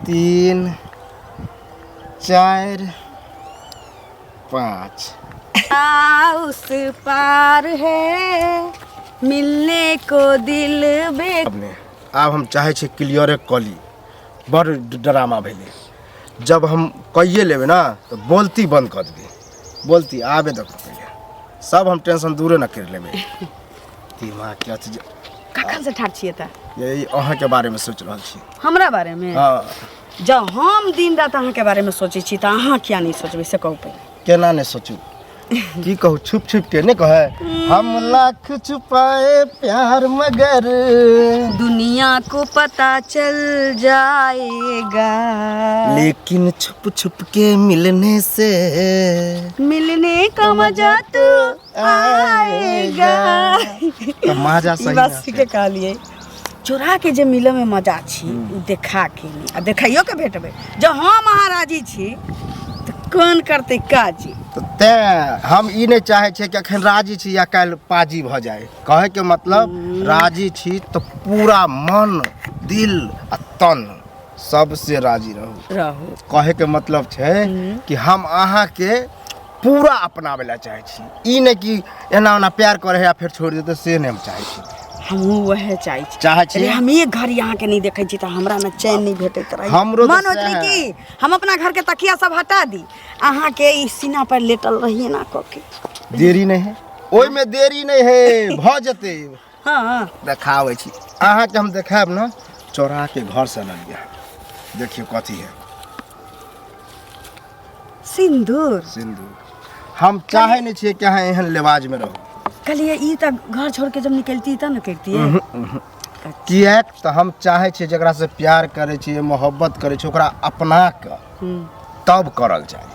तीन चारि पाँच। उस पार है मिलने को दिल बे। अपने आब हम चाहै छी क्लियरे कऽ ली, बड़ ड्रामा भेलै। जब हम कहिए लेबै ना तऽ बोलती बंद कऽ देबै, बोलती आबे देखो पहिले सब हम टेंशन दूरे न करि लेबै। दिमाग के अथी जे- कखन से ठाढ़ छियै तऽ? यही अहाँके बारेमे सोचि रहल छी। हमरा बारेमे? हँ। जँ हम दिन राति अहाँके बारेमे सोचै छी तऽ अहाँ किया नहि सोचबै से कहू पहिले। केना नहि सोचू, की कहू, छुप छुप के नहीं कहे हम लाख छुपाए प्यार मगर दुनिया को पता चल जाएगा, लेकिन छुप छुप के मिलने से मिलने का मजा तो आएगा। तऽ मजा ई सही बात में ठीके कहलियै, चोरा के जे मिले में मजा छी उ देखा के नहि, आ देखाइयो के भेटबै। जँ हम अहाँ राजी छी तऽ कोन करतै काजी? तऽ तेँ हम ई नहि चाहै छियै कि अखन राजी छी या काल्हि पाजी भऽ जाय। कहैके मतलब राजी छी तऽ पूरा मन दिल आ तन सबसे राजी रहू। रहू। कहैके मतलब छै कि हम अहाँके पूरा अपनाबै लए चाहै छी, ई नहि कि एना ओना प्यार करै है आ फेर छोड़ि देतै, से नहि हम चाहै छी। हमहूँ वएह चाहै छी। चाहै छी? अरे हम एक घड़ी अहाँके नहि देखै छी तऽ हमरा ने चैन नहि भेटैत रहै। हमरो तऽ मन होइत रहै सएह। कि हम अपना घरके तकिया सब हटा दी, अहाँके ई सीना पर लेटल रही एना कऽ के। देरी नहि है, ओहिमे देरी नहि है, भऽ जेतै। हाँ। देखाबै छी अहाँके, हम देखायब ने, चोरा के घर से अनलियै। देखियौ कथी है। सिन्दूर। सिन्दूर। हम चाहै नहि छियै कि अहाँ एहन लेवाजमे रहू। कहलियै ई तऽ घर छोड़ के जब निकलती तब ने करतियै। किएक तऽ हम चाहै छियै जकरासँ प्यार करै छियै, मोहब्बत करै छियै, ओकरा अपना कऽ तब करल जाय,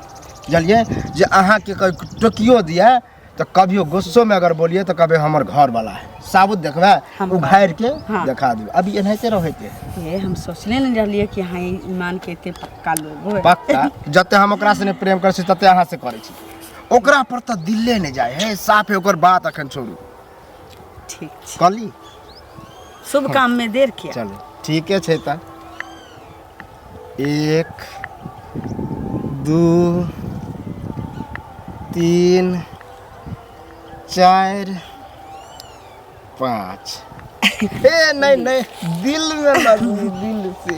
बुझलियै? जे अहाँके टोकियो दिए तऽ कभियो गुस्सोमे अगर बोलिए तऽ कहबै हमर घर वाला है, साबुत देखबै हम उघारि के हाँ। देखा देबै। अभी एनाहिते रहैके है। ये हम सोचले नहीं रहलियै कि हाँ ईमान के एते पक्का लोग होय। पक्का, जते हम ओकरा से नहि प्रेम करै छी तते अहाँ से करै छी। ओकरा पर तऽ दिले नहि जाय है साफे, ओकर बात अखन छोड़ू। ठीक छै। कहली शुभ काम में देर किया। चलू ठीके छै। तऽ 1 2 3 4 5। ए नहीं नहीं, दिल में लगू, दिल से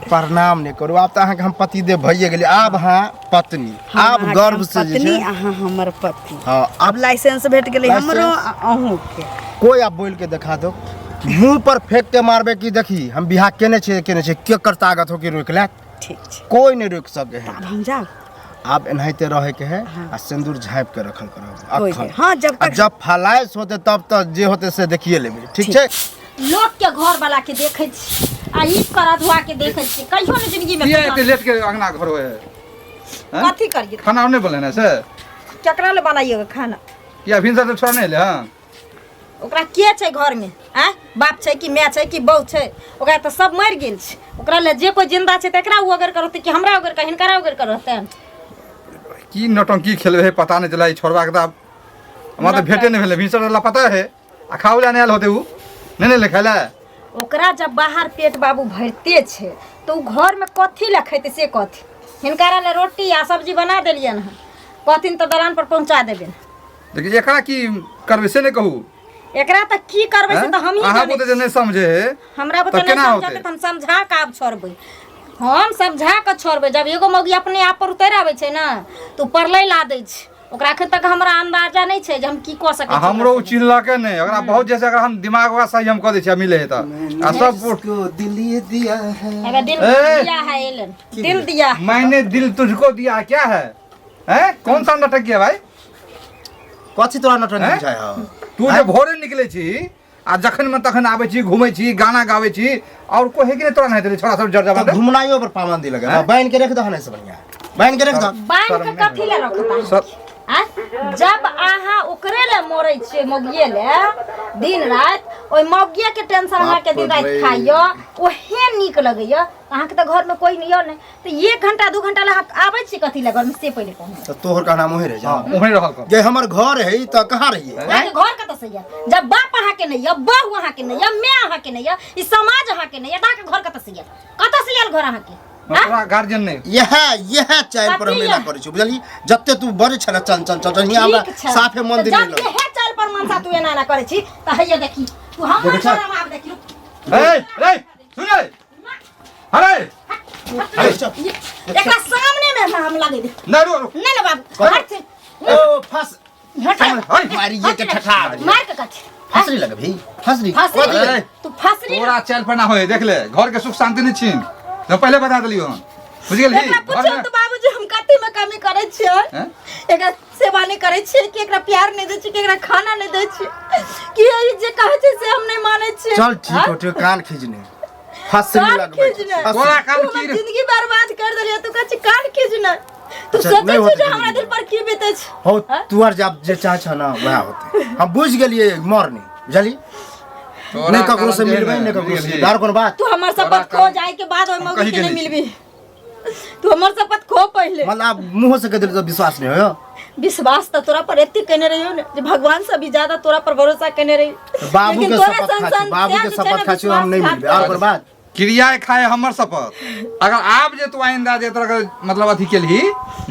प्रणाम नहीं करू। आब तऽ अहाँके हम पतिदेव भइए गेलियै, आब अहाँ पत्नी, हम आब अहाँके गर्व हम से जे पत्नी छै, अहाँ हमर पति। हाँ, आब आब लाइसेंस भेट गेलै लाइसेंस। हमरो आ अहूँके। कोई आब बोल के देखा दो, मुंह पर फेंक के मारबे कि देखी हम बियाह केने छियै केने छियै, केकर ताकत हो कि रोकि लेत? ठीक छै। कोई नहीं रोकि सके है। आब हम जाउ। आब एनाहिते रहे के है हाँ। आ सिंदूर झाँपि के रखल करब कोई अखन। नहीं। हाँ, जब आ तक जब फलाइश होते तब तऽ जे होते से देखिए लेबै। ठीक छै। लोक के घर वाला के देखै छी आ ई कर के देखै छी, कहियो ने जिंदगी में किया एते लेट के अंगना घर होए है? हैं? कथी करिए? खाना नहीं बोले ना से? केकरा ले बनाइएगा खाना? किया भिनसर से छोड़ा नहीं ले? हाँ, ओकरा के छै घर में? आँय, बाप छै कि माय छै कि बहू छै? ओकरा तऽ सब मरि गेल छै। ओकरा ले जे कोइ जिंदा छै तकरा ओ अगर करतै कि हमरा अगर कर, हिनकरा अगर कर रहतै? की नौटंकी खेलबे है पता नहीं चला। ई छोड़बा के तऽ आब हमरा तऽ भेटे नहीं भेलै भिनसर वाला पता है आ खाओ ला नहीं आयल होते उ नहीं नहीं ले खाय ला। ओकरा जब बाहर पेट बाबू भरिते छै तऽ ओ घरमे कथी लए खैतै से कथी? हिनकरा ले रोटी आ सब्जी बना देलियनि हँ, कहथिन तऽ दलान पर पहुँचा देबनि। देखिए एकरा की करबै से नहीं कहू। एकरा तऽ की करबै से तऽ हमही अहाँ जानै बुते जे नहीं समझे है हमरा बुते तऽ नहि केना समझते। होतै? तऽ हम समझा कऽ आब छोड़बै, हम समझा कऽ छोड़बै। जब एगो मौगी अपने आप पर उतरि आबै छै ने तऽ ओ परलै ला दै छै ओकरा। एखन तक हमरा अंदाजा नहि छै जे हम की कऽ सकै आ छी। हमरो उ चिन्हलकै नहि। ओकरा बहुत जैसे अगर हम दिमाग ओकरा सही हम कऽ दै छियै मिले है तऽ आ सब को दिल ये दिया है। एगो दिल ए! दिया है, एलन दिल दिया है। मैंने दिल तुझको दिया क्या है, हैं? कौन सा नाटक किया भाई? कथी तोरा नटन हैं? बुझाय हौ? तू जे भोरे निकले छी आ जखन मन तखन आबै छी, घूमै छी, गाना गाबै छी और कोई है कि नहीं तोरा नहीं देले छोरा सब जर तऽ जबा घुमनाइयो पर पाबंदी लगे हैं? बान्हि के रख दह, से बढ़िया बान्हि के रख दह। बान्हि शर्म कऽ नहि कथी लए रखता? सर आँय, जब अहाँ ओकरे ले मरै छियै मौगिए ले दिन राति, ओहि मौगिए के टेंशन अहाँके दिन बाप राति रे। खाइयो, ओहे नीक लगैया अहाँके। तऽ घरमे कोइ नहि यऽ नहि तऽ 1 घंटा 2 घंटा ले अहाँ आबै छी कथी ले घरमे से पहिले कहू। तऽ तोहर कहना मोहे रह जा। हाँ, ओहे रहल कर। जे हमर घर है तऽ कहाँ रहिए? अहाँके घर कतऽ से यऽ जब बाप अहाँके नहि यऽ, बहु अहाँके नहि यऽ, माय अहाँके नहि यऽ, ई समाज अहाँके नहि यऽ, तऽ अहाँके घर कतऽ से यऽ? कतऽ से आयल घर अहाँके? तोरा गार्जियन नहि। इएह इएह चालि पर हम कथी एना यऽ? करै छी, बुझलियै? जते तू बजै छले चल चल चल चल, हियाँ हमरा ठीक छै। साफे मन तऽ दिन जब नहि लगै। इएह चालि पर मनसा तू एना एना करै छी तऽ हैया देखी तू हमर देखै छह? घर आब देखी रुक। ए ए सुन रे, अरे अरे चल। एकरा सामने में हम लगे दे। नहीं रुक रुक। नहीं ना बाबू, हट से। ओ फंस हट। हट। मारिए के ठठा देलियै। मार के कथी? फसरी लगबही फसरी? फसरी? कथी अरे, तू फसरी। तोरा चैल पर ना होए, देख ले घर के सुख शांति नहीं छीन, तो पहले बता देलियो हम, बुझ गेलही? एकरा घर पूछो में- तो बाबूजी हम कथी में कमी करै छियै? हैं? एकरा सेवा नहि करै छियै कि एकरा प्यार नहि दै छियै कि एकरा खाना नहि दै छियै कि ई जे कहै छै से हम नहि मानै छियै? चल ठीक हो, ठीक, कान खींचने फसरी कान लगबै खींचने। फसरी। तोरा कान तू हमर की रे? जिंदगी बर्बाद कर देलियै, तू कहै छी कान खींचने। तू अच्छा, सोचै नहि छी होतै जे हमरा जिंदगी। दिल पर की बीतै छै? हो हाँ? तू आर जब जे चाहे छ ना वएह होतै, हम बुझि गेलियै मरनी, बुझली? तोरा नहि ककरो से कारण जे मिलबै, है नहि ने, ककरो से बुझ मिलबै। आर कोनो बात? तू हमर तोरा शपथ खो कारण- जाए के बाद ओहि हम मौगी कहीं के नहीं गेली छी। मिलबी। तू हमर शपथ खो पहिले। मतलब आब मुँहो से कहि देली तऽ विश्वास नहि होय? विश्वास तऽ तोरा पर एते केने रहियो ने जे भगवान से भी ज्यादा तोरा पर भरोसा केने रही। बाबू लेकिन के तोरा शपथ सन खा छी, सन बाबू के जे छै ने शपथ खा छी, हम नहि विश्वासघात मिलबै। आर कोनो बात? क्रिया खाए हमर शपथ, अगर आब जे तू आइंदा जे तरह के मतलब अथी केलही,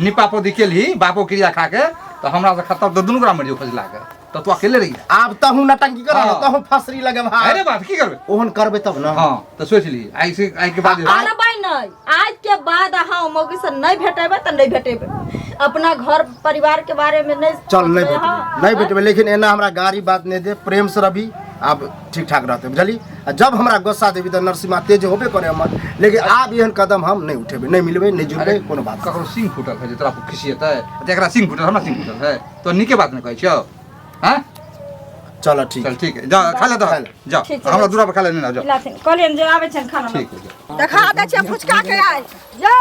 निपा पोती केलही बापो क्रिया खा के, तो हमरा से खत्म तो दुनू गोरा मर जो फसला के, तो तू अकेले रही। आब तहु नटंकी कर, हाँ। तहु फसरी लगबहा। अरे बात की करबे? ओहन करबे तब ना। हाँ तो सोच ली, आई से आई के बाद करबै नहि। आज के बाद अहाँ मौगी से नहि भेटेबै तऽ नहि भेटेबै। अपना घर परिवार के बारे में नहीं चल नहीं सोचबै, भेटबै, हाँ। नहीं भेटबै, लेकिन एना हमरा गाड़ी बात नहीं दे, प्रेम से रही, आब ठीक ठाक रहते, बुझली? आ जब हमरा गुस्सा देबी तऽ नरसिम्हा तेज होबे करे हमर, लेकिन आब एहन कदम हम नहीं उठेबै, नहीं मिलबै, नहीं जुड़बै, कोनो बात। ककरो सिंह फूटल है जे तोरा खिसियेतै? एकरा सिंह फूटल, हमरा सिंह फूटल है तो नीके बात नहीं कहै छियौ? हाँ चल ठीक। चल ठीक है, जा खा ले तो, खा ले। जा ठीक छै। हमरा दूरा पर खा ले ना, जा। लाथिन कहलियनि जे आबै छनि खाना। ठीक है, जा। देखा दै छियै फुचका के आइ यौ।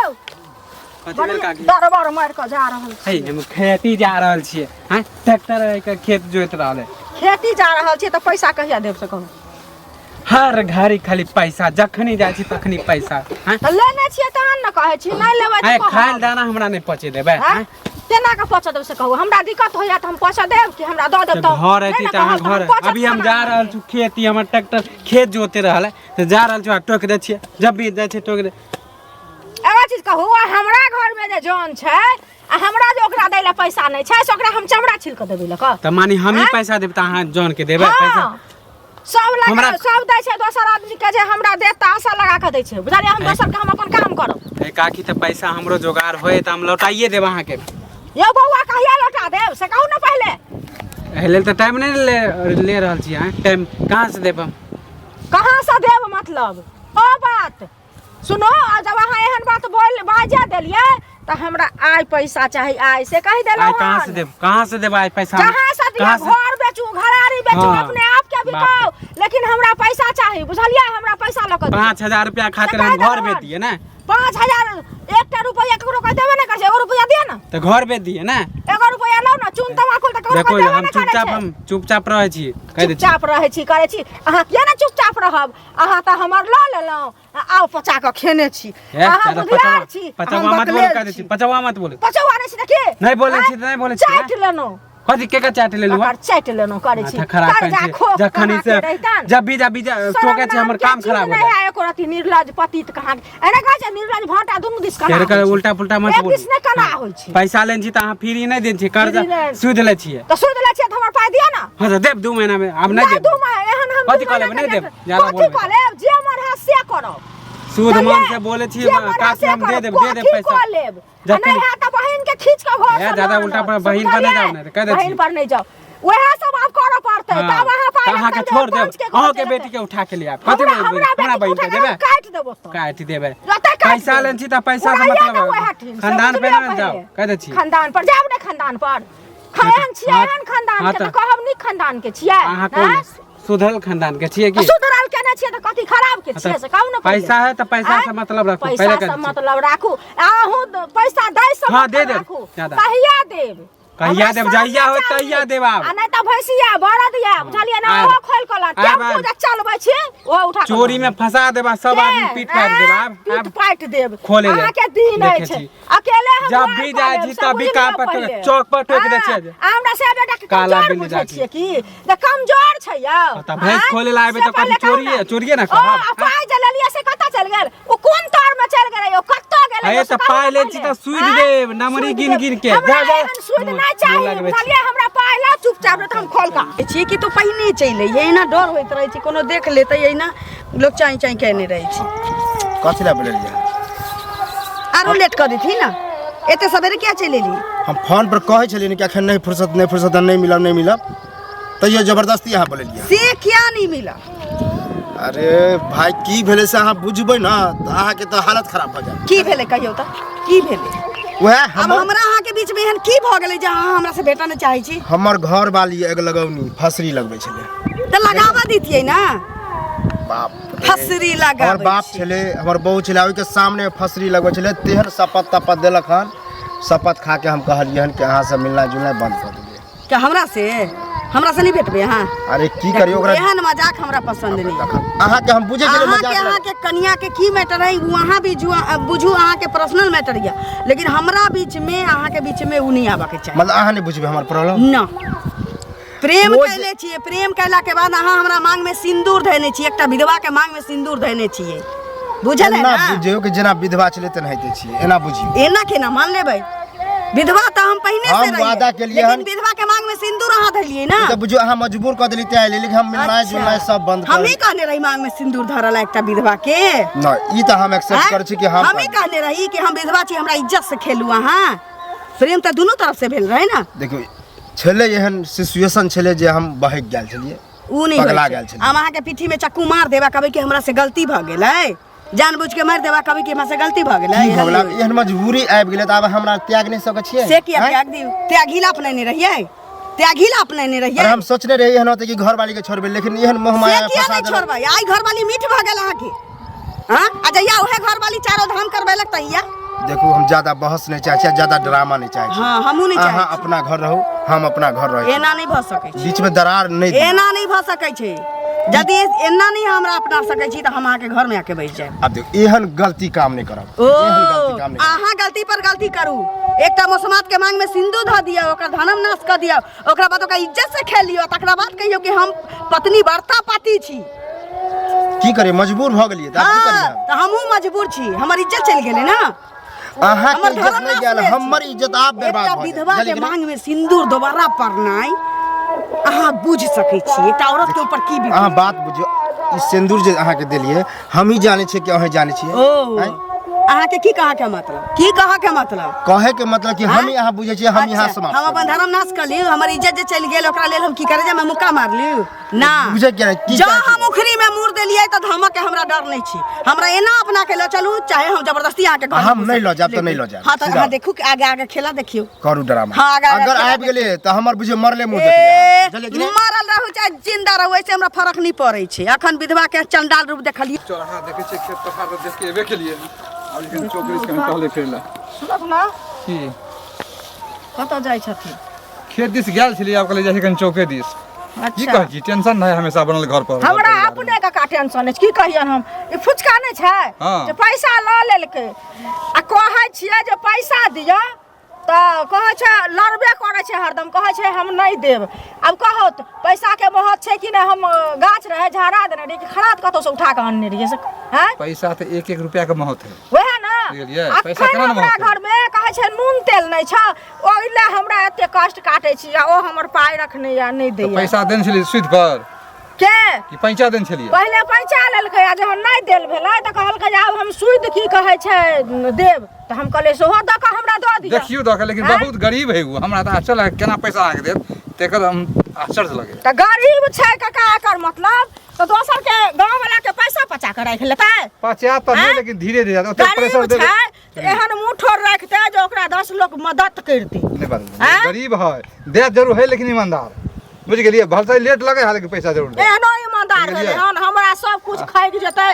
कथी भेल काकी? दरबार मारि कऽ जा रहल छी। हे, हम खेती जा रहल छियै। हाँ, ट्रैक्टर के खेत जोति रहल है। खेती जा रहल छियै तऽ पैसा कहिया देब से कहू? हर घड़ी खाली पैसा, जखनी जाइ छी तखनी पैसा। हाँ? तऽ लेने छियै तहन ने कहै छी, नहि लेबै तऽ आइ कहब। खायल दाना हमरा नहि पचे देबै? हाँ? हाँ? केना कऽ पचऽ देब से कहू? हमरा दिक्कत होइया तऽ हम पचऽ देब कि हमरा दऽ देब? तऽ तऽ घर नहि अयती ने तऽ अहाँ कहब तऽ हम घर पचत अभी हम खाना जा रहल छी खेती, हमर ट्रैक्टर खेत जोते रहल है तऽ जा रहल छी आ टोकि दै छियै, जब भी जाइ छियै टोकि दे। एगो चीज कहू, आ हमरा घर में जे जन छै आ हमरा जे ओकरा दै लए पैसा नहि छै से ओकरा हम चमड़ा छील कऽ देबै लऽ कऽ? तऽ माने हमही आँय? पैसा देब तऽ अहाँ जन के देबै पैसा? हाँ, सब लगा हमरा- सब दै छै दोसर आदमी के, जे हमरा देत तऽ आशा लगा कऽ दै छै, बुझलियै? हम दोसर के हम अपन काम करब। ए काकी, तऽ पैसा हमरो जोगाड़ होय तऽ हम लौटाइए देब अहाँके। यौ बौआ, कहिया लौटा देब से कहू ने पहिले। एहि लेल तऽ टाइम नहि ले ले रहल छी। अहाँ टाइम कहाँ से देब हम? कहाँ से देब मतलब? ओ बात सुनो, आ जब अहाँ एहन बात बोल बाजा देलियै तऽ हमरा आइ पैसा चाही, आइ से कहि देलहुँ। आइ कहाँ से हन। देब? कहाँ से देब आइ पैसा हम? जहाँ से दिअ, कहाँ से? घर बेचू, घरारी बेचू, हाँ। अपने आप के बाप बिकाउ, लेकिन हमरा पैसा चाही, बुझलियै? हमरा पैसा लऽ कऽ दिअ। 5000 रुपया खातिर तऽ हम कहि घर देलहुँ बेच हन। दिए ने? 5000 एकटा रुपया ककरो कहि देबे नहि करै छै। एगो रुपया दिअ ने। तऽ घर बेच दिए ने? एगो रुपया लौ ने, चून तमाकुल तऽ ककरो देखो कहि देबे हम नहि करै चुपचाप छै। हम चुपचाप रहै छी, कहि दै छी। चुपचाप रहै छी करै छी, अहाँ किया ने चुपचाप रहब? अहाँ तऽ हमर लऽ लेलहुँ आ आउ पचा कऽ खेने छी। हे, अहाँ ज्यादा बुधियार पचवा छी, पचवा हम मत बोलू, बकलेल कहि दै छी। छी। पचवा मत बोलू। पचौआ नहि छी तऽ की? नहि बोलै आँय? छी तऽ नहि बोलै छी। चाटि लेलहुँ। कथी के के चाटि लेलहुँ? ककर चाटि लेलहुँ करै छी? माथा खराब कर्जा करै छी। खोक जखनी कहाँ से के रहितन? जब भी जब भी जा- शरम टोकै छी नाम हमर के काम चीज खराब हो नहि जाए। है एको रति। निर्लज पतित कहाँ एना कहै छै, निर्लज भांटा दुनू दिस कना फेर होइ छै। उल्टा पुल्टा मत एक बोलू। दिस नहि कना होइ छै। पैसा लेने छी तऽ अहाँ फ्री नहि देने छी, कर्जा फ्री नहि। सूद लै छियै। तऽ सूद लै छियै तऽ हमर पाइ दिअ ने। हाँ तऽ देब 2 महीना में, आब नहि नहि देब। 2 महीना एहन हम कथी 2 कऽ लेब? महीना नहि के देब, ज्यादा कथी बोलबै। कऽ लेब? जे मन हैत से करब। सूद बुझलियै? मन से बोलै छी जे मन हैत काकी, से हम दे करब। देब, दे देब कथी पैसा। कऽ लेब? आ जखन- नहि हैत तऽ बहिन के खींच कऽ घर ए, से ज्यादा लऽ उल्टा आनब। पर बहिन पर नहि जाउ ने, कहि दै बहिन छी। पर नहि जाउ, वएह सब आब करऽ पड़तै। हाँ, तब अहाँ पाइ तऽ अहाँके लगतै, छोड़ देब, पंच के घर अहूँके चलि बेटी जेतै। के उठा के ले आयब। कथी हमरा बोलबै? हमरा हमरा बेटी बहिन के के उठा के देबै? हम काटि देबो तऽ। काटि देबै। जते काटि पैसा देब। लेने छी तऽ पैसा से उड़ाइए मतलब देब वएह ठीन, से खानदान पे बुझलियै नहि जाउ, पहिले। कहि दै छी। खानदान पर जायब ने, खानदान पर खान छियै हाँ, एहन खानदान हाँ के तऽ तऽ- कहब नीक खानदान के छियै। अहाँ कोन आँय? सुधरल खानदान के छियै की? सुधरल के नहि छियै तऽ कथी खराब के छियै से कहू ने पहिले। पैसा है तऽ पैसा से आँय? मतलब राखू, पैसा पहिले कहि से दै छी। मतलब राखू, अहूँ पैसा दै से हाँ, मतलब दे देब, राखू। ज्यादा। कहिया देब? कहिया हमरा देब? सामने जहिया होत चाही। तहिया देब आब। आ नहि तऽ भैंसिया बरद या, बुझलियै ने? आब। ओहो खोलि कऽ ला आब, टेम्पू आब। जे चलबै छी ओहो उठा कऽ चोरी लऽ में फंसा देब आ सब के? आदमी पीट पाट देब आब। पीट आब पाटि देब। खोले ले। अहाँके दिन देखै अछि छी। अकेले हम जब द्वार भी कऽ जाइ लेब, छी से तब भी बुझि काम लियौ पर पहिले। चौक पर टोकि दै हाँ, छियै। आ हमरा से बेटा के काला कमजोर बिल्ली बुझै जाके। छियै की जे कमजोर छै यौ? तऽ भैंस आँय? खोले ला आबै से तऽ कथी पहिले कहू चोरिये ने। चोरिये ने ओ कहब? आ पाइ जे लेलियै से कतऽ चलि गेल? ओ कोन तर में चलि ले अरे तऽ पाइ लै छी तऽ सुति देब, नमरी गिन गिन के। हमरा जा, जा। एहन सुध मुँह- नहि चाही मुँह लगबै छी। बुझलियै हमरा पाइ ला चुपचाप नहि तऽ हम खोल का छियै कि तू पहिने चलि अइहे एना डर होइत रहै छै कोनो देख लेतै एना लोक चाँइ चाँइ केने रहै छै कथी लए बोललियै आरो लेट कऽ देथिन ने एते सवेरे किया चलि एली हम फोन पर कहै छलियै कि अखन नहि फुर्सत नहि फुर्सत नहि मिलब नहि मिलब तैयो जबरदस्ती अहाँ बोललियै से किया नहि मिलब अरे भाई की भेलै से अहाँ बुझबै ने तऽ अहाँके तऽ हालत खराब भऽ जायत की भेलै कहियौ तऽ की भेलै वएह आब हमर हमरा अहाँके बीच में एहन की भऽ गेलै जे अहाँ हमरा से भेटऽ नहि चाहै छी हमर घर वाली एग लगौनी फसरी लगबै छलै तऽ लगाबऽ दितियै ने बाप रे। फसरी लगाबै हमर बाप छी। छलै हमर बहू छलै ओहिके सामने फसरी लगबै छलै तेहन शपथ तपत देलक हन शपथ खा के हम कहलियै हन कि अहाँसँ मिलना जुलना बंद कऽ देलियै कि हमरा से हमरा से नहीं भेटबै अहाँ अरे की करियो ओकरा एहन मजाक हमरा पसंद नहीं अहाँके हम बुझै छलियै अहाँके मजाक अहाँके कनिया के की मैटर है वो अहाँ भी बुझू अहाँके पर्सनल मैटर यऽ लेकिन हमरा बीच में अहाँके बीच में उ नहीं आबऽ के चाही मतलब अहाँ नहि बुझबै हमर प्रॉब्लम ना प्रेम ओ जे- कैले छियै प्रेम कैला के बाद अहाँ हमरा मांग में सिंदूर धयने छियै एकटा विधवा के मांग में सिंदूर धयने छियै बुझल है एना ना बुझियौ कि जेना विधवा छलै तेनाहिते छियै एना बुझियौ एना केना मान लेबै विधवा तऽ हम पहिने से हम रहियै वादा केलियै लेकिन हन। विधवा के मांग में सिंदूर अहाँ धलियै ना ई तऽ बुझियौ अहाँ मजबूर कऽ देली तें लेकिन हम मिलनाइ जुलनाइ सब बंद कर हमही कहने रही मांग में सिंदूर धरल एकटा विधवा के नहि ई तऽ हम एक्सेप्ट करै छी कि हम हमही कहने रही कि हम विधवा छी हमरा इज्जत से खेलू अहाँ प्रेम तऽ दुनू तरफ से भेल रहे ना देखियौ छलै एहन सिचुएशन छलै जे हम बहकि गेल छलियै उ नहि होइ पगला छै। गेल छलियै हम अहाँके पीठी में चक्कू मार देबा कहबै कि हमरा से गलती भऽ गेलै जानबूझ के मारि देबा कहबै कि हमरा से गलती भऽ गेलै की भऽ गेल आब एहन मजबूरी आबि गेलै तऽ आब हमरा त्याग नहि सकै छियै से किया आँय? त्याग दियौ त्यागी ला अपनेने रहियै त्यागी ला अपनेने अरे रहियै हम सोचने रहियै एहन होतै कि घरवाली के छोड़बै लेकिन एहन मोह से माया में किया फंसा नहि देलक। छोड़बै आइ घरवाली मीठ भऽ गेल अहाँके हाँ आ जहिया उहे घरवाली चारो धाम करबेलक तहिया देखू हम ज्यादा बहस नहि चाहै छी आ ज्यादा ड्रामा नहि चाहै छी हाँ हमहूँ नहि अहाँ चाहै छी अपना घर रहू हम अपना घर रहै छी। एना नहि भऽ सकै छै बीच में दरार नहि दियौ। एना नहि भऽ सकै छै यदि एना नहि हमरा अपना सकै छी तऽ हम अहाँके घरमे आके बैस जायब आब देखू एहन गलती काम नहि करब ओ एहन गलती काम नहि करब। अहाँ गलती पर गलती करू एकटा मोसमात के मांग में सिंदूर धऽ दियौ ओकर धनम नाश कऽ दियौ ओकरा बाद ओकरा इज्जत से खेल लियौ तकरा बाद कहियौ कि हम पत्नी वर्ता पति छी की करियै मजबूर भऽ गेलियै तऽ आब की करियै हाँ, तऽ हमहूँ मजबूर छी हमर इज्जत चलि गेलै ने अहाँके हमर इज्जत धर्म नहि नाश गेल भेल छै। हमर इज्जत आब बर्बाद एकटा भऽ गेल विधवा के बुझलियै कि नहि? मांग में सिंदूर दोबारा पड़नाइ अहाँ बुझ सकै छी एकटा औरत के ऊपर की बीतै अहाँ बात बुझियौ ई सिन्दूर जे अहाँके देलियै हमही जानै छियै कि अहीं जानै छियै ओ आँय? अहाँके की कहऽ के मतलब की कहऽ के मतलब कहै के मतलब कि हम ही अहाँ बुझै छियै हम यहाँ अच्छा, समाप्त हम अपन धर्म नाश कर लियौ हमर इज्जत जे चलि गेल ओकरा लेल हम की करे जे हम मुक्का मार लियौ ना बुझै किया नहि? की जँ चाहै हम उखड़ी में मुड़ देलियै तऽ धमक के हमरा डर नहि छी हमरा एना अपना के लऽ चलू चाहे हम जबरदस्ती अहाँके घर में हम नहि लऽ जायब तऽ लेकिन- नहि लऽ जायब। हाँ तऽ सीधा। अहाँ देखू कि आगे आगे खेला देखियौ करू ड्रामा हाँ, आगा- आगा अगर खेला आबि गेलै तऽ हमर बुझियौ मरले मुँह ए, देखबै बुझलियै कि नहि? मरल रहू चाहे जिंदा रहू ऐसे हमरा फर्क नहीं पड़ै छै अखन विधवा के चंडाल रूप देखलियै चौराहा देखै छियै खेत पथार तऽ देख के एबे केलियै आब लेकिन चौक दिस कनि टहले फिरै लए सुनत ना की कतऽ जाइ छथिन खेत दिस गेल छलियै आब कहलियै जाइ छी कनि चौके दिस की अच्छा कहै छी टेंशन नहि हमेशा बनल घर पर हमरा अपने काका टेंशन अछि की कहियन हम ई फुचका नहि छै हाँ। जे पैसा लऽ लेलकै आ कहै छियै जे पैसा दिअ तऽ कहै छै लड़बे करै छै हरदम कहै छै हम नहि देब आब कहू तऽ पैसाके महत्व छै कि नहि हम गाछ रहै झड़ा देने रहियै कि खरात कतौसँ उठा कऽ अनने रहियै से आँय पैसा तऽ एक एक रुपया के महत्व है वएह ने बुझलियै? पैसा अखन केना ने हमरा महत्व? घरमे कहै छै नून तेल नहि छै ओहि लए हमरा एते कष्ट काटै छी आ ओ हमर पाइ रखने यऽ नहि तऽ दैया पैसा देने छलियै सुद पर के कि पैंचा देने छलियै पहिले पैंचा लेलकै आ जहन नहि देल भेलै तऽ कहलकै जे आब हम सुद की कहै छै देब तऽ हम कहलियै सेहो दऽ कऽ हमरा दऽ दिअ देखियौ दऽ के लेकिन आँय? बहुत गरीब है ओ हमरा तऽ आश्चर्य लागै केना पैसा अहाँके देत तेकर हम आश्चर्य लगे तऽ गरीब छै काका एकर मतलब तऽ दोसर के गाँव वाला के पैसा पचा कऽ राखि लेतै पचा तऽ नहि आँय? लेकिन धीरे धीरे ओते गरीब प्रेशर छै देबै तऽ एहन मुँह ठोर राखतै जे ओकरा 10 लोक मदद करतै नहि बात आँय? गरीब है दे जरूर है लेकिन ईमानदार बुझि गेलियै भलसे लेट लगे है लेकिन पैसा जरूर दे एहनो ईमानदार भेलै बुझलियै? हन हमरा सब कुछ खाइक जेतै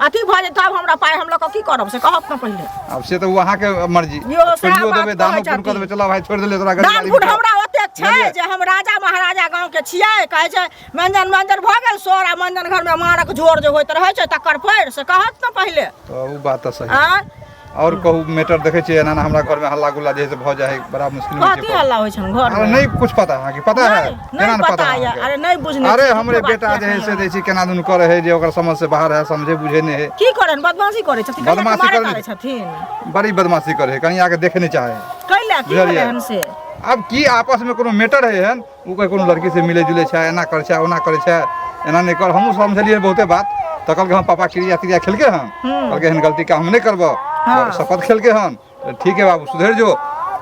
अथी भऽ जेतै तब हमरा पाइ हम लऽ कऽ की करब से कहब ने पहिले आब से तऽ ओ अहाँके मर्जी यौ, सएह छोड़ियो बात देबै दानो कहै पुण्य कऽ छथिन। देबै चलो भाई छोड़ि देलियै तोरा गरीब दान आदमी पुण्य छौ। हमरा ओतेक छै बुझलियै? जे हम राजा महाराजा गाँव के छियै कहै छै मंजन मंजन भऽ गेल सोर आ मंजन घर में मारक झोर जे होइत रहै छै तकर पैर से कहत ने पहिले तऽ ओ बात तऽ सही आँय और कहू मैटर देखै छियै एना एना हमरा घरमे हल्ला गुल्ला जे है से भऽ जाइ है बड़ा मुश्किल होइ कथी छै हल्ला होइ छन घर अरे में नहीं कुछ पता अहाँके पता है नहीं केना नहीं ने पता अहाँके? ये अरे नहीं बुझने अरे छी, हमरे झूठो बात बेटा जे किया है से कहियै? दै छी केना दुनू करे है जे ओकर समझ से बाहर है समझे बुझे नहीं है की करन बदमाशी करै छथिन कहिया के बदमाशी मारे करै तारे छथिन बड़ी बदमाशी करे है कहीं आके देखे नहीं चाहे है कैला की बुझलियै? भेलै हन से आब की आपस में कोनो मैटर है हन ओ कोई कोनो लड़की से मिले जुले छै एना करे छै ओना करे छै एना नहीं कर हमहूँ समझलियै बहुते बात तऽ कहलकै हम पापा क्रिया त्रिया खेलके हन कहलकै एहन गलती काम हम नहीं करबो शपथ खेलके हन तऽ ठीक है बाबू सुधरि जो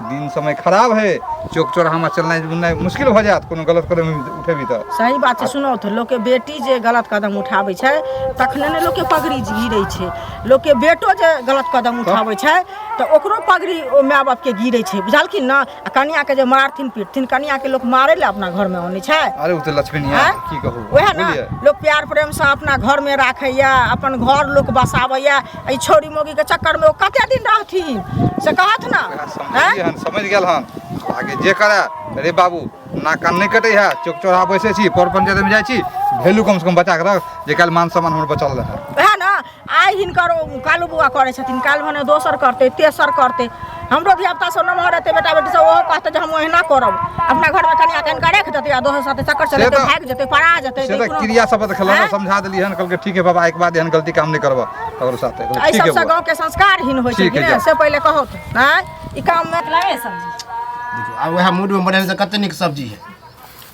दिन समय खराब है चौक चौराहा में चलनाइ बुलनाइ मुश्किल भऽ जायत कोनो गलत कदम उठेबी तऽ सही बात छै सुनौ तऽ लोकके बेटी जे गलत कदम उठाबै छै तखने ने लोकके पगड़ी गिरै छै लोकके बेटो जे गलत कदम उठाबै छै तऽ ओकरो पगड़ी ओ माय बापके गिरै छै बुझलखिन ने आ कनियाके जे मारथिन पीटथिन कनियाके लोक मारै लए अपना घरमे अनै छै अरे ओ तऽ लक्ष्मीनिया आँय? की कहू वएह ने बुझलियै लोक प्यार प्रेमसँ अपना घरमे राखैया अपन घर लोक बसाबैया एहि छौड़ी मौगीके चक्करमे ओ कते दिन रहथिन से कहत ने समझलियै हन समझ गेल हन आगे जे करए रे बाबू नाक कान नहि कटै है चौक चौराहा बैसै छी पर पंचायतमे जाइ छी वैल्यू कमसँ कम बचा कऽ रख जे काल्हि मान सम्मान हमर बचल रहए वएह ने आइ हिनकर ओ कालू बौआ करै छथिन काल्हि भने दोसर करतै तेसर करतै हमरो धियापुता सब नमहर हेतै बेटा बेटी सब ओहो कहतै जे हम ओहिना करब अपना घरमे कनिया कनि कऽ राखि देतै आ दोसर साथे चक्कर से चलेतै तऽ- भागि जेतै पड़ा जेतै से तऽ कोनो- क्रिया शपथ खेलहुँ आँय? समझा देलियै हन कहलकै ठीक है बाबा एक बाद एहन गलती काम नहि करबह तकरो साथे कहलकै, एहि ठीक है सबसँ बौआ। गाँवके संस्कारहीन होइ छै ठीक कि है, नहि जाउ। से पहिले कहू तऽ आँय ई काममे लगे सब्जी देखियौ आ वएह मूडमे बनेने से कते नीक सब्जी है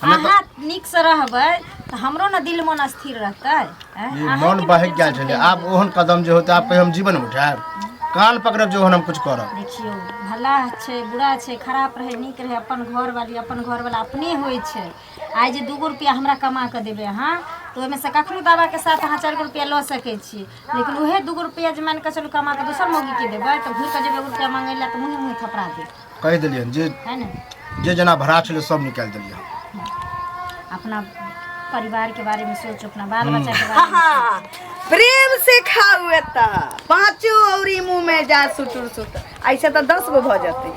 अहाँ नीक से रहबै तऽ हमरो ने दिल मन स्थिर रहतै आँय? ई अहाँके मन ने बहक टेंशन गेल छलै आब ओहन कदम जे होतै आब कहियो हम जीवन मे उठायब कान पकड़ब जे ओहन हम कुछ करब देखियौ भला छै बुरा छै खराब रहै नीक रहै अपन घरवाली अपन घरवाला अपने होइ छै आइ जे 2 गो रुपैआ हमरा कमा कऽ देबै अहाँ तऽ ओहिमे से कखनो दबाके साथ अहाँ 4 गो रुपैआ लऽ सकै छी लेकिन उएह 2 गो रुपैआ जे मानि कऽ चलू कमा कऽ दोसर मौगीके देबै तऽ घुरि कऽ जेबै एगो रुपैआ मांगै लए तऽ मुँहे मुँहे थपड़ा देत कहि देलियनि जे है ने जे जेना भरा छलै सब निकालि देलियै अपना परिवार के बारे में सोचो अपना बाल बच्चा के बारे में हाँ, प्रेम से खाऊ एतऽ पाँचो औरी मुँह में जा सुटुर सुट ऐसे तऽ 10 गो भऽ जेतै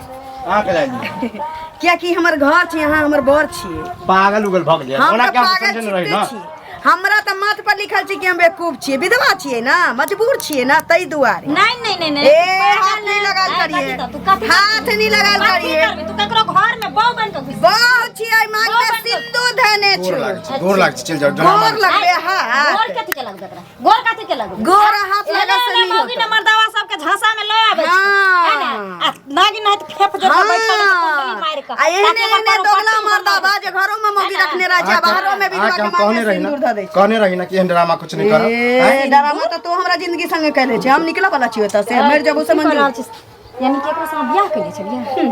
अहाँके लागि गेल। कियाकि हमर घर छी अहाँ हमर बर छियै पागल उगल भऽ गेलियै हम ओना तऽ क्या पागल समझे रही छिते ना छी हमरा तऽ माथ पर लिखल छै कि हम बेवकूफ छियै विधवा छियै ना मजबूर छियै ना ताहि दुआरे नहीं नहीं नहीं नहीं ए हाथ नहीं लगाल ए, करिए कथी तऽ तू कथी हाथ नहीं लगाल कथी करिए करबी? तू ककरो घर में बहू बन के घुस बहु छियै मांग में सिंदूर धने गोर छु लागै छै गोर लागै छै चलि जाउ डरामा गोर लगबे हाथ गोर कथी के लगबे तोरा गोर कथी के लगबे गोर हाथ लगा से नहीं मौगी होता। न मर्दावा सबके झांसा में लऽ आबै छै हाँ। है ना आ नागिन नहीं तऽ फेफ जो बैठल रहै छै कुंडली मारि कऽ आ एहने ताकि एहने ओकर दोगला पट्टी मर्दा बा जे घरो में मौगी रखने रह छै बाहरो में विधवा अहाँके के हम मांग कहने में रही ना सिंदूर धऽ दै छै कहने रही ना कि एहन ड्रामा कुछ नहीं करब ए डरामा तऽ तू हमरा जिंदगी संगे कैले छै हम निकले वाला छियै ओतऽ से मरि जेबो से की कऽ रहल मंजूर छी? यानी कि एकरा संग बियाह केने छलियै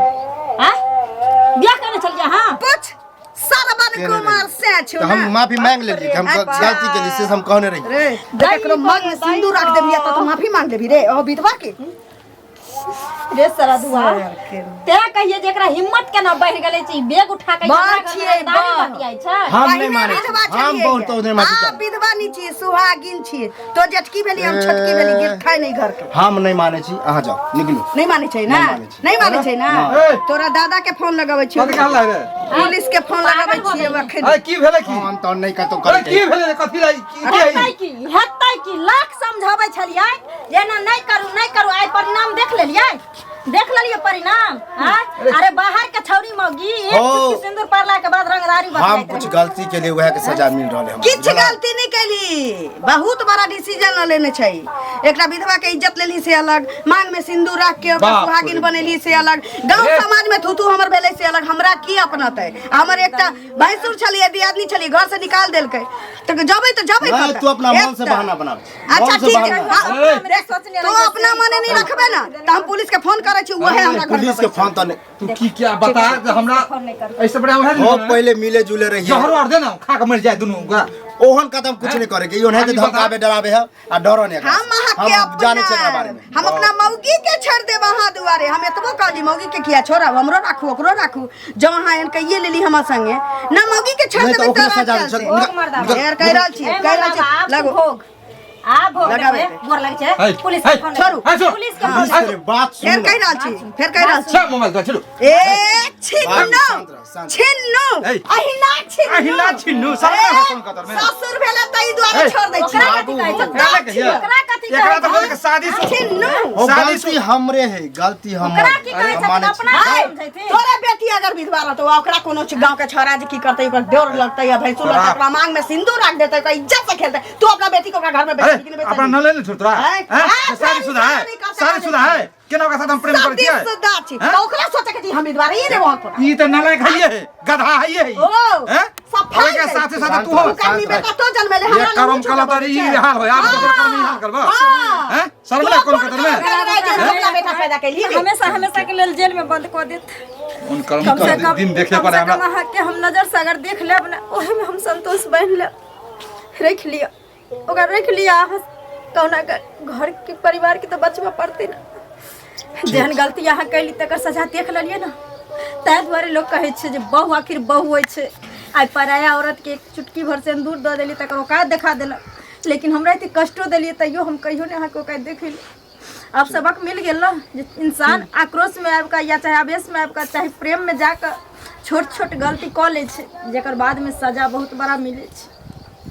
आँ बियाह केने छलियै अहाँ पूछ सरवन केने कुमार से छौ तऽ ना हम माफी मांग लेलियै कि हम अच्छा। गलती केलियै से हम कहने रही रे देख एकरो मांग में सिंदूर रख देबी तऽ तू माफी मांग लेबी रे ओ विधवा के रे सारा दुआ तेरा कहिए जे एकरा हिम्मत केना बढ़ि गेलै छै ई बैग उठा के बड़ हमरा घर में छियै, रंगदारी बड़। बतियाइ छै हम पहिने नहीं मानै छी विधवा हम छलियै बहुत तो नहीं माफी आ चाहब विधवा नहीं छियै सुहागिन छियै तो जेठकी भेली हम छोटकी भेली गिर खाइ नहीं घर के हम नहीं मानै छी अहाँ जाउ निकलू नहीं मानै छै ना नहीं मानै छी। नहीं मानै छै ना ए। तोरा दादा के फोन लगाबै छियै कथी कहला रे पुलिस के फोन लगाबै छियै अखन अरे की भेलै की हम तऽ नहीं कतौ अरे करै की भेलै रे कथी लाई की की हेतै की हेतै की लाख समझाबै छलियै जे एना नहि करू नहि करू आइ परिणाम देख लेलियै देख लेलियै परिणाम आँय? अरे बाहर के छौरी मौगी एक हो। चुटकी सिंदूर पड़ला के बाद रंगदारी हम बदलैत कुछ रहै। गलती के लिए वएह के सजा मिल रहल है हमरा। किछु गलती नहीं कैली बहुत बड़ा डिसीजन ल लेने छै एकटा विधवा के इज्जत लेली से अलग मांग में सिंदूर राख के ओकरा बाप सुहागिन रे। बनेली से अलग गांव अरे। समाज में थूथू हमर भेलै से अलग हमरा की अपनतै हमर एकटा भैंसुर छलियै दियादनी छलियै घर से निकाल देलकै तऽ जबै तऽ जबै नहीं, कतऽ? तू अपना मन से एकटा। बहाना बनाबै छी। अच्छा मन से ठीक है बहाना हाँ, ए। देख, तू अपना मने नहीं रखबे ना तऽ हम पुलिस के फोन करै छी उहे हमरा घर पुलिस के फोन तऽ नहीं तू की क्या बता जे हमरा ऐसे बढ़िया वएह हो ने पहले मिले जुले रहिए जहरो आर दे ना खा के मर जाए दुनू ओकरा ओहन कदम कुछ नहीं करे के इहो नहीं आदमी धमकाबे डराबे है आ डरो नहीं एकरा हम से। अहाँ के हम जाने अपना छै एकरा बारे में हम अपना मौगी के छोड़ देब अहाँ दुआरे हम एतबो कहली मौगी के किया छोड़ब हमरो राखू ओकरो राखू जब अहाँ एहन कहिए लेली हमर संगे ना मौगी के छोड़ नहीं तो देबै ओकरे तोरा सजा दे, चलते। चल, निकल, निकल। यार कहि रहल छी ए कहि रहल मर्दाबा, छी आब तू लगो भोग आ भोग लगाबै। देबै, गोर लगै छै है, पुलिस है, के फोन छोड़ू। है, छोड़ू। पुलिस के फोन है, बात फेर सुन कहि रहल छी, फेर कहि रहल छी। छे मोबाइल दे चलू ए छिन्नू, शांत रह, शांत रह। छिन्नू, ए। अहिना छिन्नू। अहिना छिन्नू, साला ए, फोन कतर में। ससुर भेलै ताहि दुआरे ए। छोड़ दै छी। ओकरा कथी कहै छै? एकरा कहिया? ओकरा कथी एकरा कहै तऽ बोल के शादी सु छिन्नू। ओ शादी गलती हमरे है, गलती हमर ओकरा की कहै हम छथिन मानै छी। अपना आय, समझैथिन तोरे बेटी अगर विधवा रहतौ आ ओकरा कोनो गांव के छोरा जे की करतै, ओकर देवर लगतै या भैंसुर लगतै, ओकरा मांग में सिंदूर राख देतै, ओकरा इज्जत से खेलतै, तू अपना बेटी के ओकरा घर में अरे बेचबी कि नहि अपना बेचबी? न ले ले छोड़ तोरा हैं? हैं? हैं? शादी शुदा है, शादी करते शादी शुदा है, केना ओकरा साथ हम प्रेम करै छियै? शादीशुदा छी हैं? तऽ ओकरा सोचे के छी हम विधवा रहिए रे वहाँ तोरा। ई तऽ नालायक हइये है, गधा हइये है। ओ, हैं? सफाई ओहिके छै। साथे साथे तू हो। तू करनी बेटा तो जन्मेले, हमरा ये लग करम मुँह कला छोटा तर ई बनै छै। हाल होय, आब दोसर करम ई हाल करबो। हाँ। हैं? शर्म तो नहि कोन कोन कतर में? करम करै जे अपना बेटा पैदा कैली रे? हमेशा हमेशा के लेल जेल में बंद कऽ देत। उन करम कम से कर कम दिन देखे कम पर से हमरा कम अहाँके हम नजर से अगर देख लेब ने, ओहिमे हम संतोष बान्हि लेब। राखि लिअ ओकरा, राखि लिअ अहाँ कहुना कऽ, घर के परिवार के तऽ बचबऽ पड़तै ने। जेहन गलती अहाँ कैली तकर सजा देख लेलियै ने। ताहि दुआरे लोक कहै छै जे बहु आखिर बहु होइ छै। आइ पराया औरतके एक चुटकी भर सिन्दूर दऽ देली तकर औकात देखा देलक, लेकिन हमरा एते कष्टो देलियै तैयो हम कहियो नहि अहाँके औकात देखेली। आब सबक मिल गेल ने जे इंसान आक्रोश में आबि कऽ या चाहे आवेश में आबि कऽ चाहे प्रेम में जाकऽ छोट छोट गलती कऽ लै छै, जकर बाद में सजा बहुत बड़ा मिलै छै।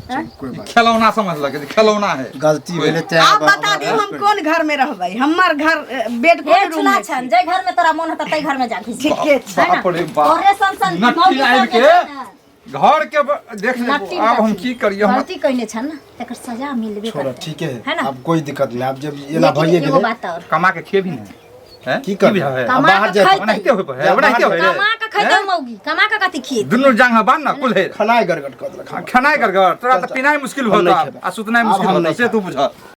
हैं? कोई बात खेलौना समझलक जे खेलौना है। गलती भेलै तें आब बता दियौ हम कोन घर में रहबै, हमर घर बेड हे कोन रूम चुना में? छन जे घर में तोरा मोन होता तै घर में जा घुस। ठीके छै। है ना? बाप रे बाप। तोरे सन सन नट्टी मौगी आबि सब के जे छै ने, घर के देख ले। नट्टी आब हम नट्टी। की करियै हम? गलती कइने छन ना तकर सजा मिलबे छोड़ो, करतै। ठीके है है ना? अब कोई दिक्कत नहीं, अब जब एना लेकिन भइए एगो गेलै बात और कमा के खेबी ने हैं? की करबै? भी है? अब कमा बाहर के जाए खैतै। ओनाहिते होय पर है, ओनाहिते होय रे। कमा के खैतै मौगी, कमा के कथी खिएतै? दुनू जांघ बांध ना कुल है। खनाइ गड़गड़ कऽ देलक हमरा। खेनाइ गड़गड़ तोरा चल, तऽ चल। पिनाइ मुश्किल हम नहि होता खेबै। आ सुतनाइ आब मुश्किल हम होता नहि से तू बुझ।